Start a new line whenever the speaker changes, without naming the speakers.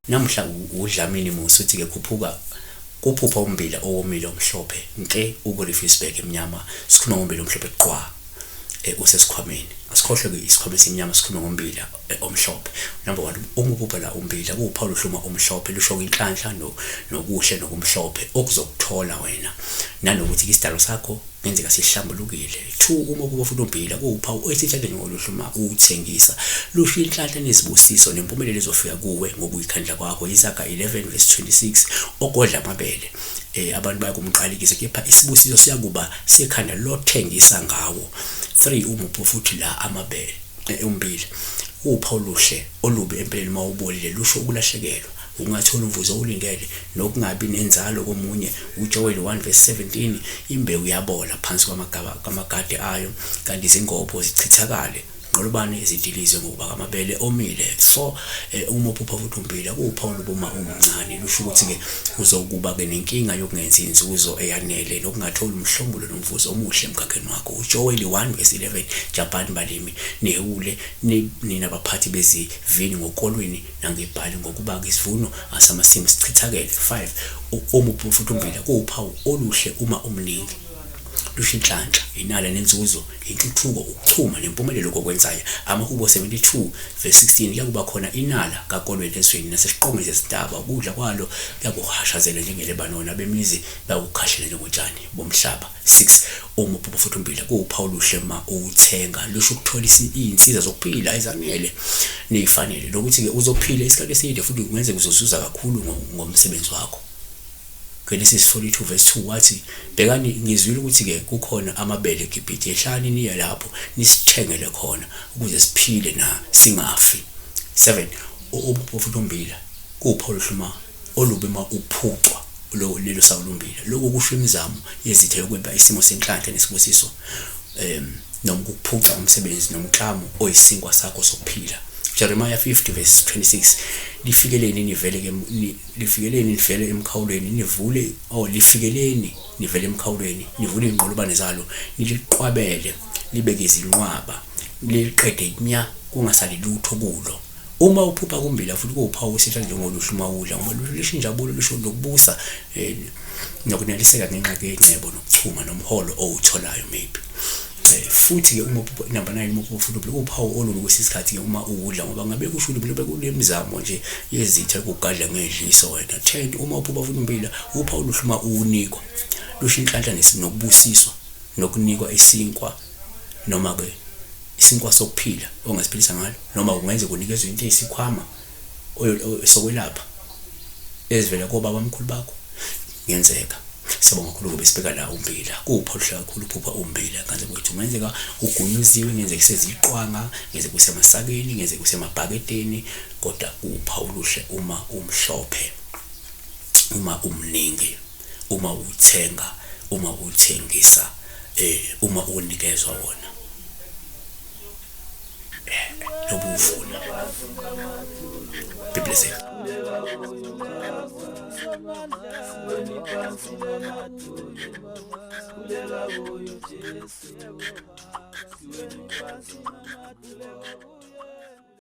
Namuhla uDlamini Musa uthi-ke khuphuka kuphupha ummbila owomile omhlophe nke uku-Rifisburg emnyama. Sikhuluma ngombila omhlophe qwa usesikhwameni. Asikhohlwe-ke isikhwama esimnyama, sikhulume ngombila omhlophe. Number one, uma uphupha la umbila kuwuphawu luhluma omhlophe, lusho inhlanhla nokuhle nokumhlophe okuzokuthola wena, nanokuthi isidalo sakho kungenzeka sihlambulukile. 2 uma kuba futhi umbila kuwuphawu esithatheni ngoluhluma uwuthengisa, lusho inhlanhla nezibusiso nempumelelo ezofika kuwe ngokuyikhandla kwakho. Izaga 11 verse 26, ogodla amabele abantu bayakumqalekisa, kepha isibusiso siyakuba sekhanda lothengisa ngawo. 3 uma upho futhi la amabele umbila uphawu oluhle olubi empeleni uma ubolile lusho ukulahlekelwa, ukungatholi umvuzo owulindele, nokungabi nenzalo komunye. UJoweli 1 verse 17, imbewu iyabola phansi kwamagade ayo, kanti izingobo zichithakale, nqolobane zidilizwe ngokuba amabele omile. 4 uma uphupha futhi umbila kuwuphawu lobuma umncane, lusho ukuthi-ke uzokuba-ke nenkinga yokungenzi inzuzo eyanele nokungatholi umhlomulo nomvuzo omuhle emkhakheni wakho. UJoweli 1 verse 11, Jabhani balimi, nihewule nina baphathi bezivini ngokolweni nangebhali, ngokuba-ke isivuno asamasimu sichithakele. 5 uma uphupha futhi umbila kuwuphawu oluhle uma umningi, lusho inhlanhla, inala nenzuzo, intuthuko, ukuchuma nempumelelo kokwenzayo. Amahubo 72 verse 16, kuyakuba khona inala kakolweni ezweni nasesiqongweni sezintaba, ukudla kwalo kuyakuhashazela njengeLebanoni, abemizi bayakukhahlela njengotshani bomhlaba. 6 uma uphupha futhi umbila kuwuphawu oluhle uma uwuthenga, lusho ukuthola iy'nsiza zokuphila ezanele ney'fanele, nokuthi-ke uzophila isikhathi eside futhi kungenzeka uzozuza kakhulu ngomsebenzi wakho. Genesis 42 verse 2 wathi, bhekani ngizwile ukuthi-ke kukhona amabele eGibhithe, yehlani niye lapho nisithengele khona ukuze siphile na singafi. 7 uphupha futhi umbila kuwuphawu oluhle uma olubi uma uphucwa lelo sawulumbila. Lokhu kusho imizamo yezitha yokweba isimo senhlanhla nesibusiso, noma ukuphuca umsebenzi nomklamo oyisinkwa sakho sokuphila. Jeremiah 50 verse 26, lifikeleni nivele ke lifikeleni nivele emkhawulweni nivule oh lifikeleni nivele emkhawulweni nivule inqolobane zalo, niliqwabele libeke izinqwaba, liqede nya kungasali lutho kulo. Uma uphupha kumbila futhi kuwuphawu usitha njengoluhle uma udla, ngoba lusho injabulo, lusho nokubusa nokuneliseka ngenxa yengcebo nokuchuma nomholo owutholayo maybe. Futhi-ke uma uphupha number 9, uma uphupha futhi kuwuphawu olubi kwesinye isikhathi-ke uma uwudla, ngoba ngabe kusho ukuthi lobe kunemizamo nje yezitha yokugadla ngedliso wena. 10 uma uphupha futhi umbila uphawu oluhle uma uwunikwa, lusho inhlanhla nokubusiswa nokunikwa isinkwa noma-ke isinkwa sokuphila ongasiphilisa ngalo, noma kungenzeka unikezwe into eyisikhwama sokwelapha ezivela kobabamkhulu bakho, kungenzeka. Siyabonga kakhulu ngoba sibeka la umbila. Kuwuphawu oluhle kakhulu uphupha umbila ngane kwethu. Kungenzeka ugunyuziwe, kungenzeka iseziqwanga, kungenzeka usemasakeni, kungenzeka usemabhaketeni, kodwa kuwuphawu oluhle uma umhlophe, uma umningi, uma uthenga, uma uthengisa, uma unikezwa wona. Noba uvuna. Be blessed.